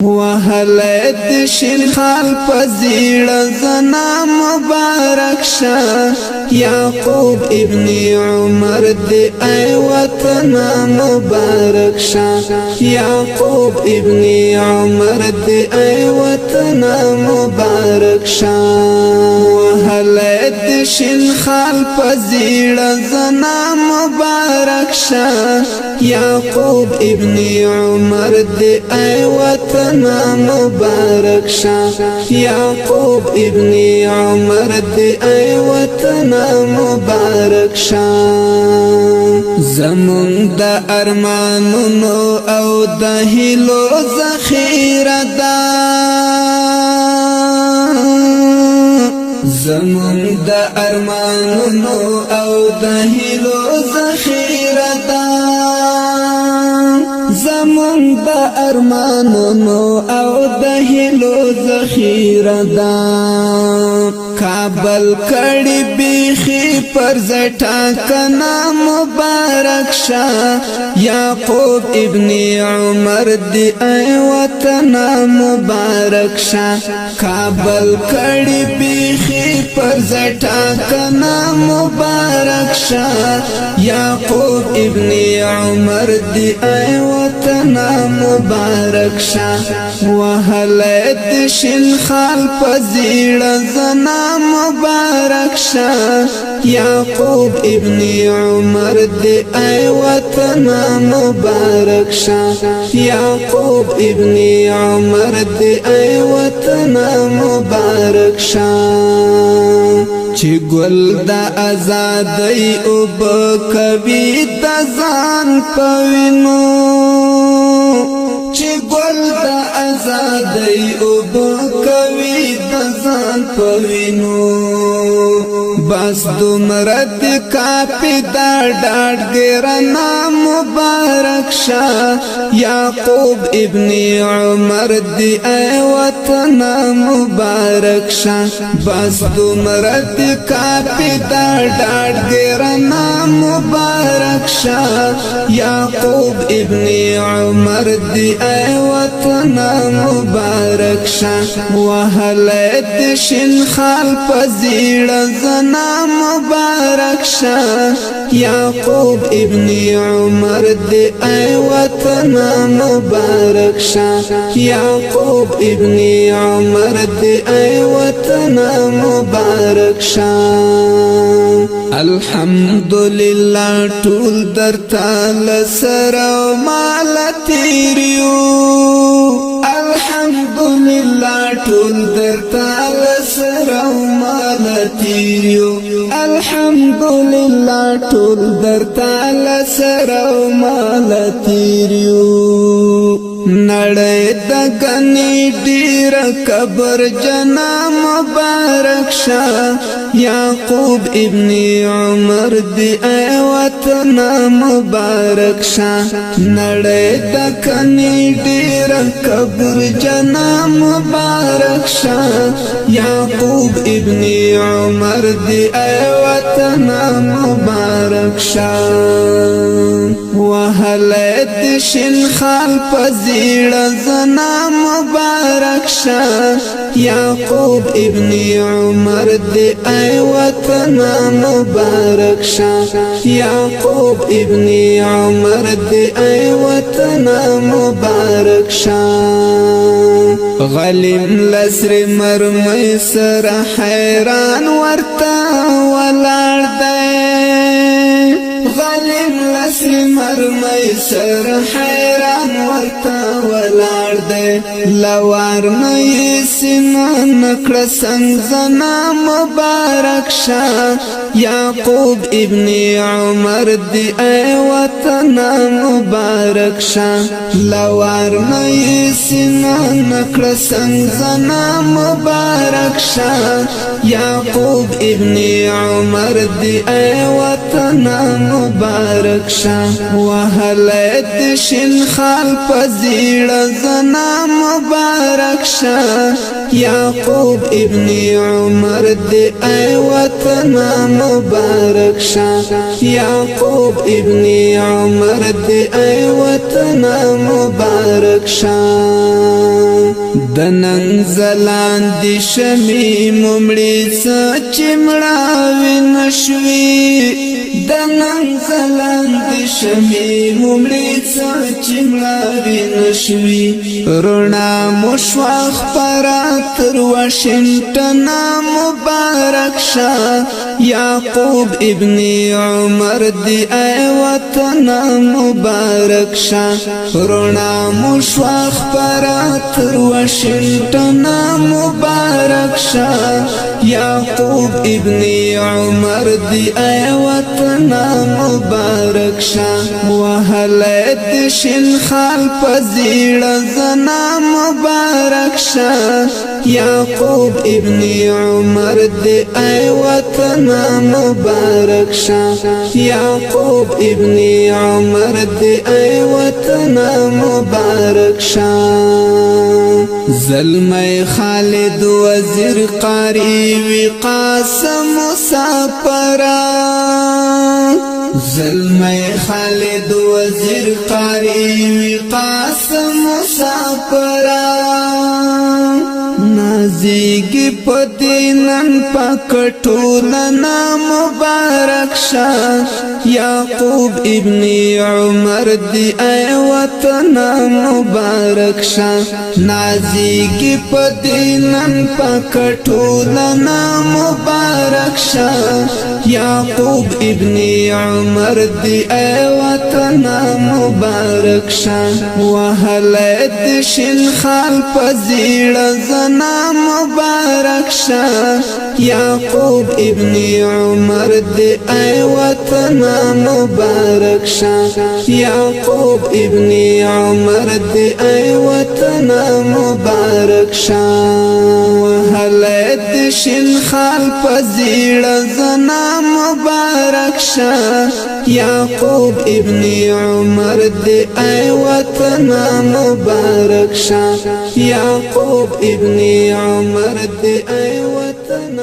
وهلی د شین خال په زیړه زنا مبارک شه، یعقوب ابن عمر دی ای وطن مبارک شه، یعقوب ابن عمر دی ای وطن مبارک شه. وهلی د شین خال په زیړه زنا مبارک شه، یعقوب ابن عمر دی ای وطن مبارک شه، یعقوب ابن عمر دی ای وطن مبارک شه. زمون د ارمانونو او د هیلو ذخیره ده، زمون د ارمانونو او د هیلو ذخیره ده، زمون د ارمانونو او د هیلو ذخیره ده. کابل کړي بیخي پر زټا کنا مبارک شه، یعقوب ابن عمر دی ای وطن مبارک شه. کابل کړي بیخي پر زټا کنا مبارک شه، یعقوب ابن عمر دی ای وطن مبارک شه. وهله د شین خال په زیړه زنا مبارک شه، یعقوب ابن عمر دی ای وطن مبارک شه، یعقوب ابن عمر دی ای وطن مبارک شه. چې ګل د ازادۍ او بکوي د ځان پوینو، چې ګل د ازادۍ او بکوي د ځان پوینو، بس دومره د کاپی دا ډاډ ګرنا مبارک شه، یعقوب ابن عمر دی ای وطن مبارک شه. بس دومره د کاپی دا ډاډ ګرنا مبارک شه، یعقوب ابن عمر دی ای وطن مبارک شه. وهله د شین خال په زیړه زنا مبارک شه، یعقوب ابن عمر دی ای وطن مبارک شه، یعقوب ابن عمر دی ای وطن مبارک شه. الحمدلله ټول درته لسره مال تیریو، الحمدلله ټول درته لسره مال تیریو، الحمدلله ټول درته لسره مال تیریو. نړۍ د غنی ډیر کبر جنا مبارک شه، یعقوب ابن عمر دی ای وطن مبارک شه. نړۍ د غنی ډیر کبر جنا مبارک شه، یعقوب ابن عمر دی ای وطن مبارک شه. وهله د شین خال په زیړه زنا مبارک شه، یعقوب ابن عمر دی ای وطن مبارک شه، یعقوب ابن عمر دی ای وطن مبارک شه. غلیم لسر مرمۍ سره حیران ورته ولاړ دی، غلیم لسر مرمۍ سره حیران ورته ولاړ دی. لوار نه سینا نکړه څنګه مبارک شه، یعقوب ابن عمر دی ای وطن مبارک شه. لوار نه سینا نکړه څنګه مبارک شه، یعقوب ابن عمر دی ای وطن مبارک شه. وهله د شین خال په زیړه زنا مبارک شه، یعقوب ابن عمر دی ای وطن مبارک شه، یعقوب ابن عمر دی ای وطن مبارک شه. د ننګ ځلاندې شمې ممړې څه چې مړاوې نشوي، د ننګ ځلاندې شمې ممړې څه چې مړاوې نشوي. رڼا مو شوه خپره تر واشنګټن، مبارک شه یعقوب ابن عمر دی ای وطن، مبارک شه. رڼا مو شوه خپره تر واشنګټن، مبارک شه یعقوب ابن عمر دی ای وطن، مبارک شه. وهله د شین خال په زیړه زنا، مبارک شه یعقوب ابن عمر دی ای وطن، مبارک شه یعقوب ابن عمر دی ای وطن، مبارک شه. زلمی خالد وزیر قاری وی قاسم مسافرا، زلمی خالد وزیر قاری وی قاسم مسافرا، نازیږي پدینن پکټولنا، مبارک شه یعقوب ابن عمر دی ای وطن، مبارک شه. نازیږي پدینن پکټولنا، مبارک شه یعقوب ابن عمر دی ای وطن، مبارک شه. وهله د شین خال په زیړه زنا، مبارک شه یعقوب ابن عمر دی ای وطن، مبارک شه یعقوب ابن عمر دی ای وطن، مبارک شه. وهله د شین خال په زیړه زنا، مبارک شه یعقوب ابن عمر دی ای وطن، مبارک شه یعقوب ابن عمر دی ای وطن.